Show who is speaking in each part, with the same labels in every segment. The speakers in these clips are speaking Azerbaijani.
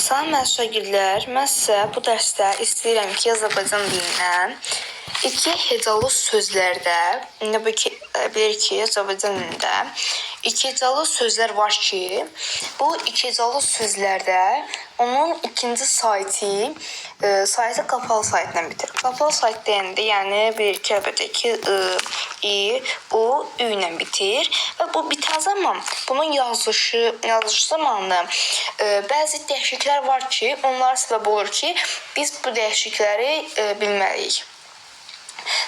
Speaker 1: Salam əziz şagirdlər, mən sizə bu dərsdə istəyirəm ki, Azərbaycan dilindən iki hecalı sözlərdə, indi bu iki, bilirik ki, Azərbaycan dilində iki hecalı sözlər var ki, bu iki hecalı sözlərdə onun ikinci saiti, saiti qapalı saitlə bitir. Qapalı sait deyəndə, yəni bilirik ki, əlbəttə ki, I, U, Ü ilə bitir və bu bitən zaman bunun yazılışı zamanı bəzi dəyişikliklər var ki, onlar səbəb olur ki, biz bu dəyişiklikləri bilməliyik.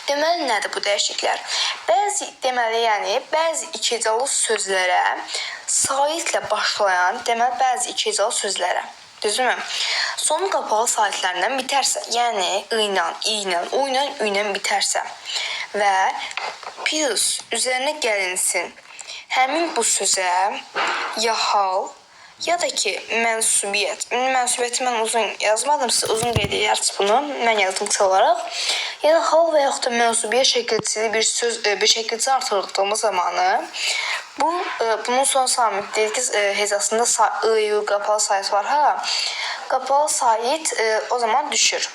Speaker 1: Deməli nədir bu dəyişikliklər? Bəzi deməli, yəni bəzi iki hecalı sözlərə saitlə başlayan, deməli bəzi iki hecalı sözlərə, düzdürmü? Son qapalı saitlərdən bitərsə, yəni i ilə, i ilə, u ilə, ü ilə bitərsə və plus üzərinə gəlinsin həmin bu sözə ya hal, ya da ki mənsubiyyət. Mənsubiyyəti mən uzun yazmadım, siz uzun qeyd edərsiniz bunu. Mən yazdım qısa olaraq. Yəni hal və yaxud da mənsubiyyət şəkilçili bir söz, bir şəkilçi artırdığımız zamanı bu bunun son samit deyil ki, hecasında i, u qapalı sayısı var ha. Qapalı sait o zaman düşür.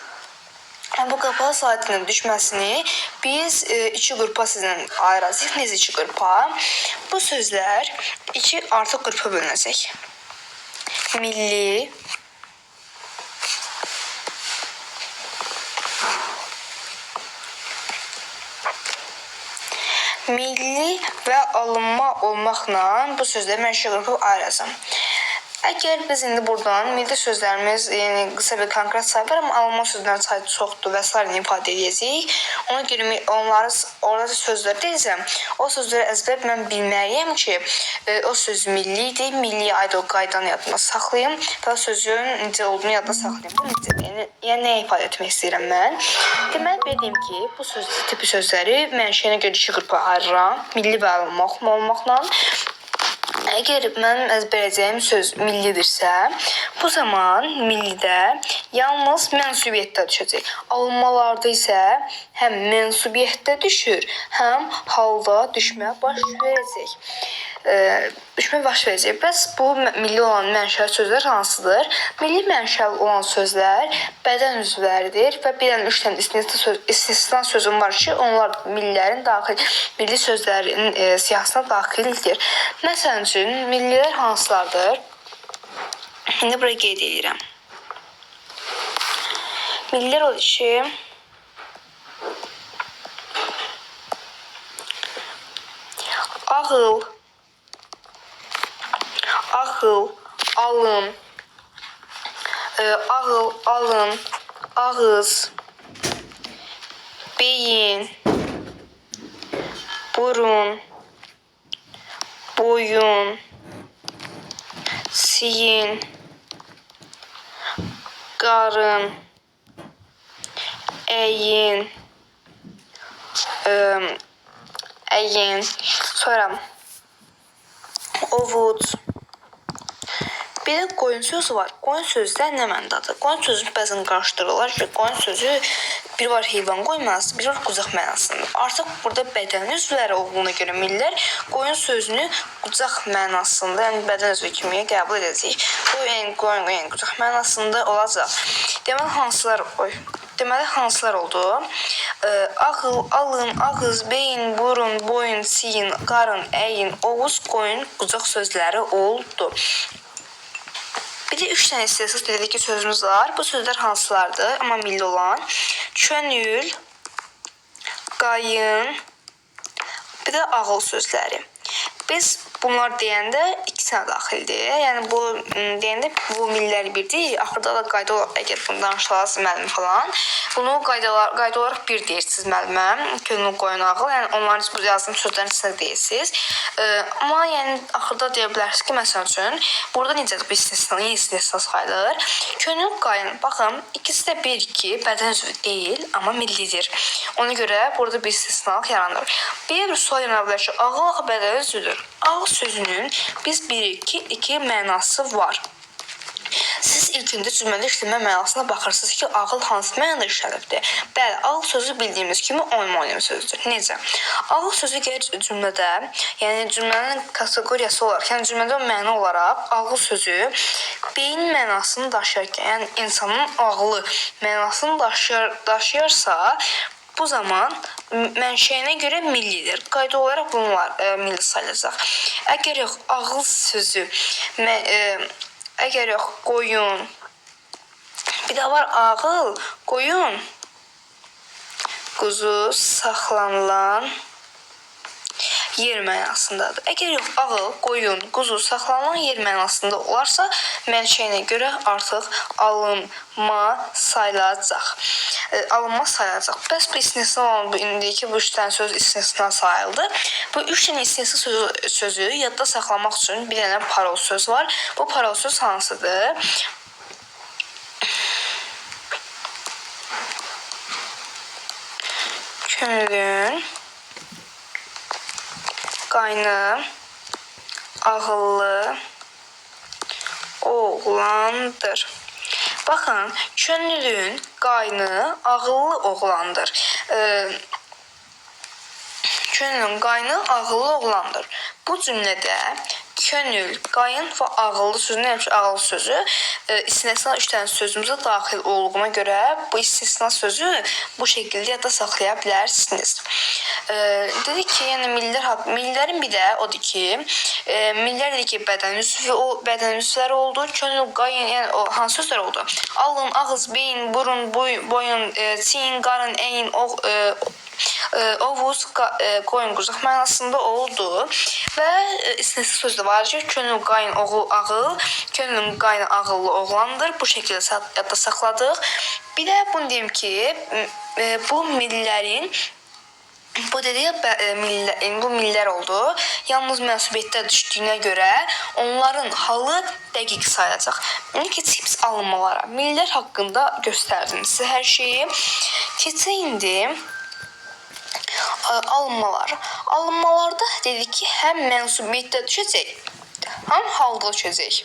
Speaker 1: Yəni, bu qapalı saitinin düşməsini biz iki qrupa sizlə ayıracağıq. Necə iki qrupa? Bu sözlər iki artıq qrupa bölünəcək. Milli milli və alınma olmaqla bu sözləri mən iki qrupa ayıracağam. Əgər biz indi buradan milli sözlərimiz, yəni qısa bir konkret sayı var, amma alınma sözlərin sayı çoxdur və sair ifadə edəcəyik. Ona görə onları orada sözlər deyəcəm. O sözləri əzbər mən bilməliyəm ki, o söz millidir, milliyə aid o qaydanı yadımda saxlayım və o sözün necə olduğunu yadda saxlayım. Bu necə? Yəni nəyə ifadə etmək istəyirəm mən? Deməli, belə deyim ki, bu söz tipi sözləri mənşəyinə görə iki qrupa ayırıram. Milli və alınma olmaqla. Əgər mənim əzbərləyəcəyim söz millidirsə, bu zaman millidə yalnız mənsubiyyətdə düşəcək. Alınmalarda isə həm mənsubiyyətdə düşür, həm halda düşmə baş verəcək. Düşmə baş verəcək. Bəs bu milli olan mənşəli sözlər hansıdır? Milli mənşəli olan sözlər bədən üzvləridir və bir dənə üç dənə istisna sözüm var ki, onlar millilərin daxil, milli sözlərin siyahısına daxildir. Məsələn üçün, millilər hansılardır? İndi buraya qeyd edirəm. Millilər odur ki, ağıl, axıl, alın, ağıl, alın, ağız, beyin, burun, boyun, siyin, qarın, əyin, əyin, sonra ovuc. Bir də qoyun sözü var. Qoyun sözü də nə mənadadır? Qoyun sözünü bəzən qarışdırırlar ki, qoyun sözü bir var heyvan qoyun mənasında, bir var qucaq mənasında. Artıq burada bədən üzvləri olduğuna görə millilər qoyun sözünü qucaq mənasında, yəni bədən üzvü kimi qəbul edəcəyik. Bu, yəni qoyun, yəni qucaq mənasında olacaq. Deməli hansılar, oy, deməli hansılar oldu? Ağıl, alın, ağız, beyin, burun, boyun, siyin, qarın, əyin, oğuz, qoyun, qucaq sözləri oldu. Bir də üç dənə istisna dedik ki, sözümüz var. Bu sözlər hansılardır? Amma milli olan. Könül, qayın, bir də ağıl sözləri. Biz bunlar deyəndə ikisinə daxildir. Yəni bu deyəndə bu millilər bir deyil. Axırda da qayda olaraq əgər bunu danışsanız müəllim falan, bunu qayda olaraq bir deyirsiniz müəllimə. Könül, qoyun, ağıl. Yəni onların bu yazdığım sözlərin içində deyirsiniz. Amma yəni axırda deyə bilərsiniz ki, məsəl üçün burada necədir bu istisna, niyə istisna sayılır? Könül, qayın. Baxın, ikisi də bir ki, bədən üzvü deyil, amma millidir. Ona görə burada bir istisnalıq yaranır. Bir sual yarana bilər ki, ağıl axı bədən üzvüdür. Ağıl sözünün biz 1, 2, 2 mənası var. Siz ilk öncə cümlədə işlənmə mənasına baxırsınız ki, ağıl hansı mənada işlənibdir? Bəli, ağıl sözü bildiyimiz kimi omonim sözdür. Necə? Ağıl sözü gəlir cümlədə, yəni cümlənin kateqoriyası olaraq, yəni cümlədə o məna olaraq ağıl sözü beyin mənasını daşıyarkən, yəni insanın ağlı mənasını daşıyarsa, bu zaman mənşəyinə görə millidir. Qayda olaraq bunlar milli sayılacaq. Əgər yox ağıl sözü, əgər yox qoyun, bir də var ağıl, qoyun, quzu saxlanılan yer mənasındadır. Əgər yox ağıl, qoyun, quzu saxlanılan yer mənasında olarsa, mənşəyinə görə artıq alınma sayılacaq. Alınma sayılacaq. Bəs bu istisna olan bu indiki bu üç dənə söz istisna sayıldı. Bu üç dənə istisna sözü yadda saxlamaq üçün bir dənə parol söz var. Bu parol söz hansıdır? Könlün qaynı ağıllı oğlandır. Baxın, könlün qaynı ağıllı oğlandır. Könlün qaynı ağıllı oğlandır. Bu cümlədə könül, qayın və ağıllı sözü, nə ağıllı sözü istisna üç dənə sözümüzə daxil olduğuna görə bu istisna sözü bu şəkildə yadda saxlaya bilərsiniz. Dedik ki, yəni millərin bir də odur ki, millər dedik ki, bədən üzvü, o bədən üzvləri oldu. Könül, qayın, yəni o hansı sözlər oldu? Alın, ağız, beyin, burun, boyun, çiyin, qarın, əyin, ovuz, qoyun, quzuq mənasında oldu. Və istisna söz də var ki, könül, qayın, oğul, ağıl, könlün qayını ağıllı oğlandır. Bu şəkildə yadda saxladıq. Bir də bunu deyim ki, bu millərin bu dediyi bu millər oldu. Yalnız mənsubiyyətdə düşdüyünə görə onların halı dəqiq sayılacaq. İndi keçək biz alınmalara. Millər haqqında göstərdim sizə hər şeyi. Keçək indi alınmalar. Alınmalarda dedik ki, həm mənsubiyyətdə düşəcək, həm halda düşəcək.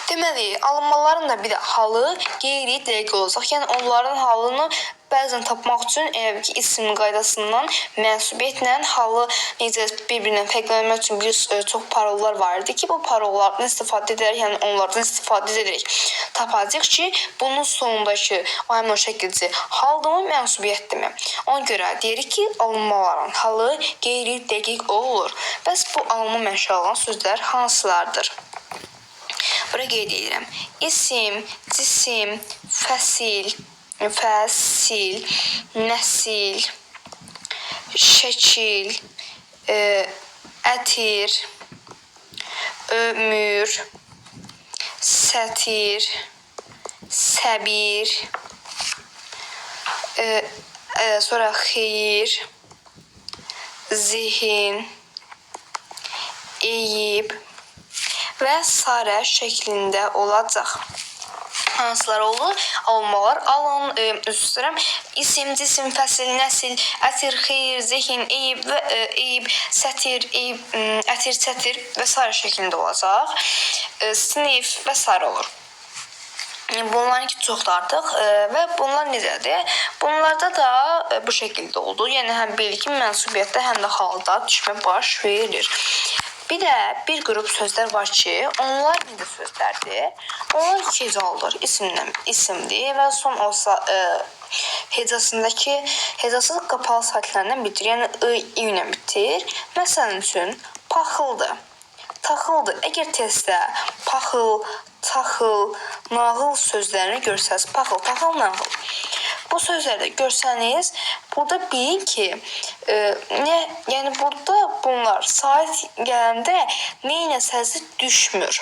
Speaker 1: Deməli, alınmaların da bir də halı qeyri-dəqiq olacaq. Yəni onların halını bəzən tapmaq üçün elə ki, isim qaydasından mənsubiyyətlə halı necə bir-birindən fərqlənmək üçün bir çox parollar var idi ki, bu parollardan istifadə edərək, yəni onlardan istifadə edərək tapacaq ki, bunun sonundakı o həmin o şəkilci haldırmı, mənsubiyyətdirmi? Ona görə deyirik ki, alınmaların halı qeyri-dəqiq olur. Bəs bu alınma mənşə alan sözlər hansılardır? Bura qeyd edirəm. İsim, cisim, fəsil, nəsil, şəkil, ətir, ömür, sətir, səbir, sonra xeyir, zihin, eyib və sairə şəklində olacaq. Hansılar oldu? Alınmalar. Alın, üzr istəyirəm. İsim, cisim, fəsil, nəsil, ətir, xeyir, zehin, eyib və eyib, sətir, eyib, ətir, sətir və sairə şəklində olacaq. Sinif və sairə olur. Bunlarınki çoxdur artıq və bunlar necədir? Bunlarda da bu şəkildə oldu. Yəni həm bildik ki, mənsubiyyətdə, həm də halda düşmə baş verir. Bir də bir qrup sözlər var ki, onlar necə sözlərdir? Onlar iki hecalıdır. İsimdən isimdir və son olsa hecasındakı hecası qapalı saitlərindən bitir. Yəni i, i ilə bitir. Məsələn üçün paxıldır, taxıldır. Əgər testdə paxıl, taxıl, nağıl sözlərini görsəniz, paxıl, taxıl, nağıl. Bu sözləri görsəniz, burada bilin ki, yəni burada bunlar sait gələndə nə eləsəniz düşmür.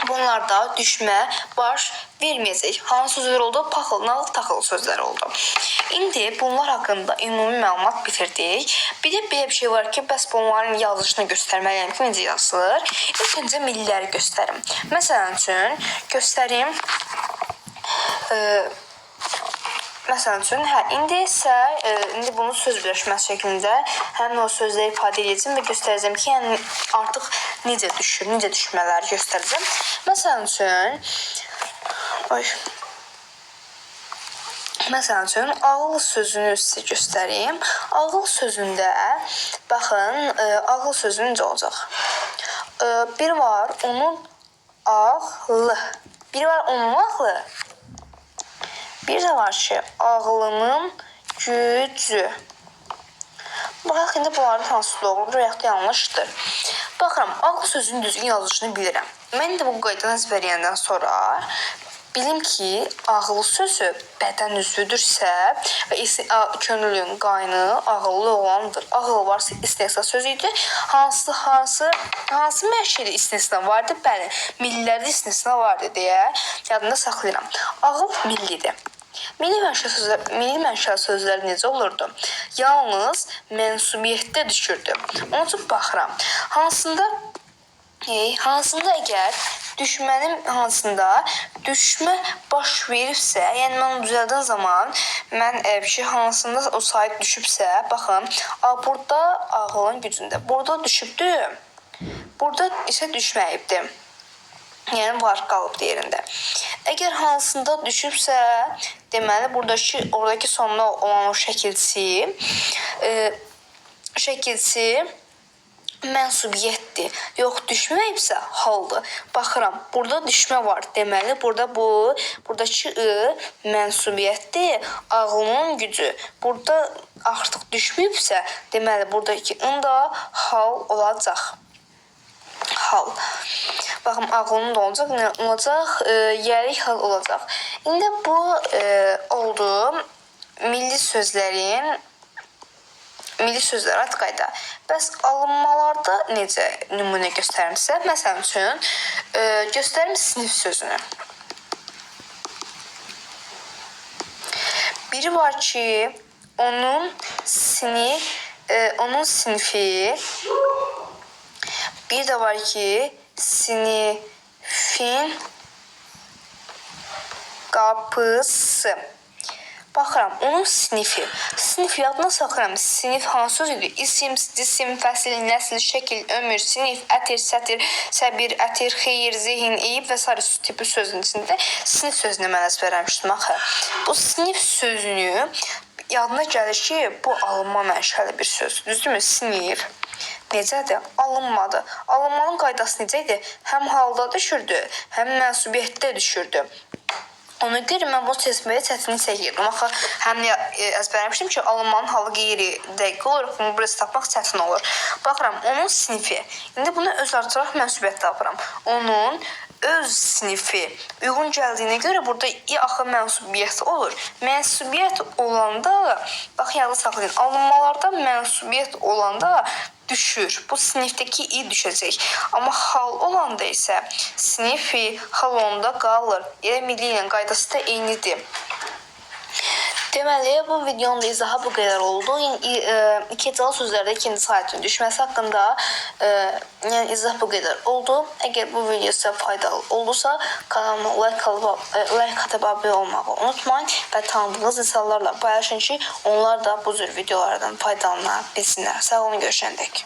Speaker 1: Bunlarda düşmə baş verməyəcək. Hansı sözlər oldu? Paxıl, nağıl, taxıl sözləri oldu. İndi bunlar haqqında ümumi məlumat bitirdik. Bir də belə bir şey var ki, bəs bunların yazılışını göstərməliyəm ki, necə yazılır. İlk öncə milləri göstərim. Məsələn üçün, göstərim. Məsələn üçün, hə, indi isə indi bunu söz birləşməsi şəklində həmin o sözləri ifadə edəcəm və göstərəcəm ki, yəni artıq necə düşür, necə düşmələri göstərəcəm. Məsələn üçün, oy, məsələn üçün, ağıl sözünü sizə göstərim. Ağıl sözündə, baxın, ağıl sözü necə olacaq? Bir var onun ağlı. Bir var onun ağlı. Bir də var ki, ağlının gücü. Baxaq indi bunların hansı doğrudur və yaxud da yanlışdır. Baxıram, ağıl sözünün düzgün yazılışını bilirəm. Mən də bu qaydanı əzbərləyəndən sonra bilim ki, ağıl sözü bədən üzvüdürsə və könlün qaynı ağıllı olandır. Ağıl varsa istisna sözü idi. Hansı mənşəli istisna vardı? Bəli, millilərdə istisna vardı deyə yadımda saxlayıram. Ağıl millidir. Milli mənşəli sözlər, milli mənşəli sözlər necə olurdu? Yalnız mənsubiyyətdə düşürdü. Onun üçün baxıram. Hansında əgər düşmənin hansında düşmə baş veribsə, yəni mən onu düzəldən zaman mən ki, hansında o sahib düşübsə, baxın, burada ağılın gücündə. Burada düşübdü. Burada isə düşməyibdi. Yəni var qalıb yerində. Əgər hansında düşübsə, deməli buradakı oradakı sonuna olan o şəkilçi şəkilçi mənsubiyyətdir. Yox, düşməyibsə haldır. Baxıram, burada düşmə var. Deməli, burada bu, buradakı ı mənsubiyyətdir. Ağlının gücü. Burada artıq düşməyibsə, deməli, buradakı ın da hal olacaq. Hal. Baxın, ağlının da olacaq, nə olacaq? Yəlik hal olacaq. İndi bu oldu milli sözlərin milli sözlər ad qayda. Bəs alınmalarda necə nümunə göstərim sizə? Məsəl üçün, göstərim sinif sözünü. Biri var ki, onun onun sinifi. Bir də var ki, sinifin qapısı. Baxıram, onun sinifi. Sinif yadına saxlayıram. Sinif hansı söz idi? İsim, cisim, fəsil, nəsil, şəkil, ömür, sinif, ətir, sətir, səbir, ətir, xeyir, zehin, eyib və sair tipi sözün içində sinif sözünü mən əzbərləmişdim axı. Bu sinif sözünü yadına gəlir ki, bu alınma mənşəli bir söz. Düzdürmü? Sinif necədir? Alınmadı. Alınmanın qaydası necə idi? Həm halda düşürdü, həm mənsubiyyətdə düşürdü. Ona görə mən bunu seçməyə çətinlik çəkirdim. Axı həm də əzbərləmişdim ki, alınmanın halı qeyri-dəqiq olur, bunu burası tapmaq çətin olur. Baxıram, onun sinifi. İndi bunu öz artıraq mənsubiyyət tapıram. Onun öz sinifi uyğun gəldiyinə görə burada i axı mənsubiyyət olur. Mənsubiyyət olanda, bax yadda saxlayın, alınmalarda mənsubiyyət olanda düşür. Bu sinifdəki i düşəcək. Amma hal olanda isə sinifi hal onda qalır. Elə milli ilə qaydası da eynidir. Deməli, bu videonun da izahı bu qədər oldu. İki hecalı sözlərdə ikinci sahibin düşməsi haqqında yəni izah bu qədər oldu. Əgər bu video sizə faydalı oldusa, kanalıma like atıb abunə olmağı unutmayın və tanıdığınız insanlarla paylaşın ki, onlar da bu cür videolardan faydalana bilsinlər. Sağ olun, görüşəndək.